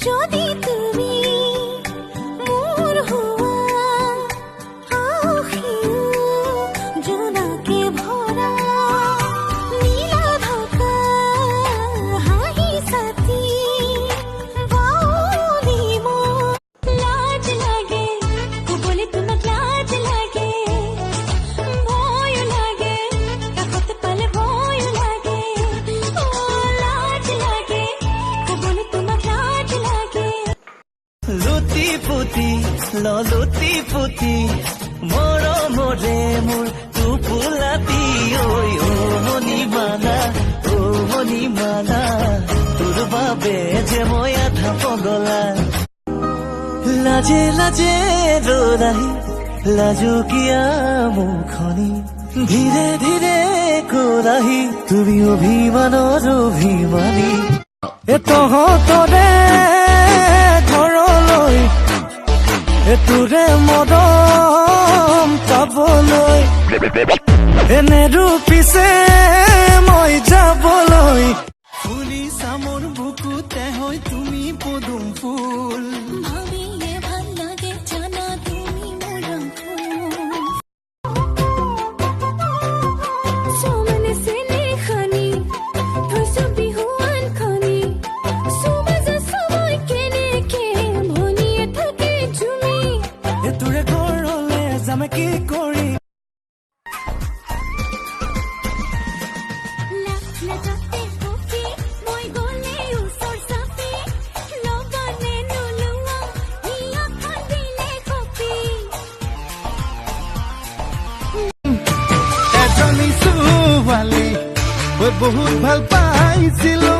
যদি তুমি মোৰ হোৱা, আখিও জোনাকে ভৰা, নীলা ঢকা হাঁহি ছাতি বাউলি মোৰ। লাজ লাগে ক'বলে তোমাক, লাজ লাগে, ভয়ো লাগে, কাষত পালে ভয়ো লাগে। অ লাজ লাগে ক'বলে তোমাক, লাজ লাগে। লুটি পুতি লুটি পুতি মৰমৰে মোৰ টোপোলাটি। ঐ অ মণিমালা, অ মণিমালা, তোৰ বাবে যে মই আধা পগলা। লাজে লাজে ৰ'দাহি লাজুকীয়া মুখনি, ধীৰে ধীৰে ক'লাহি তুমি অভিমানৰ অভিমানী। এ তহঁতৰে ঘৰলৈ, এ তোৰে মৰম পাবলৈ, এনে পিছে মই যাবলৈ। ফুলিছা মোৰ বুকুতে হৈ তুমি পদুম ফুল। ভাবিয়ে ভাল লাগে জানা, তুমি মোৰ ফুল। চমনে চেনেহ সানি থৈছো বিহুৱান খনি, চুমাজা সময় কেনেকে ভনীয়ে থাকে ঝুমি। এ তোৰে ঘৰলে যাম কি কৰি? লাজতে কঁপি মই গ'লে ওচৰ চাপি, ল'বানে নোলোৱা হিয়াখন দিলে কঁপি। এজনী ছোৱালী মই বহুত ভাল পাইছিলো,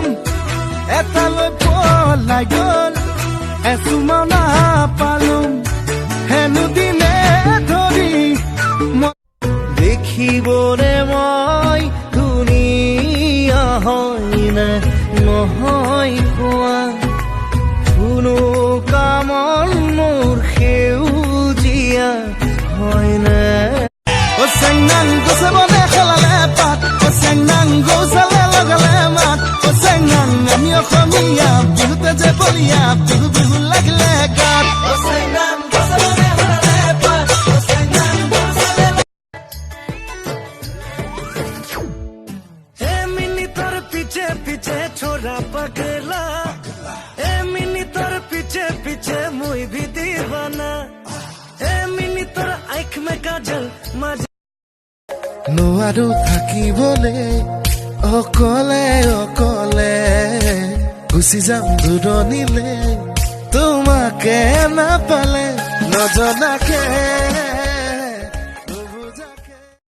এটালৈ পলাই গ'ল, এচুমা নাপালো হেনো দিনে ধৰি। দেখিবনে মই ধুনীয়া হয়নে নহয় কোৱা? কোনো কামন মোৰ সেউজীয়া হয়নে? অ চেংনাং গছে বনে খেলালে পাত, অ চেংনাং গৌচালে লগালে মাত, অ চেংনাং আমি অসমীয়া বিহুতে যে বলিয়া, বিহু বিহু লাগিলে গাত। অ চেংনাং গছে বনে সলালে পাত, অ চেংনাং গৌচালে। এ মিনি তোৰ পিছে পিছে ছোৰা পাগলা, এ মিনি তোৰ পিছে পিছে মুই ভি দিৱানা, এ মিনি তোৰ আঁখ মে কাজল মাজ। নোৱাৰো থাকিবলে অকলে অকলে, গুচি যাম দূৰণিলে তোমাকে নাপালে, নজনাকে।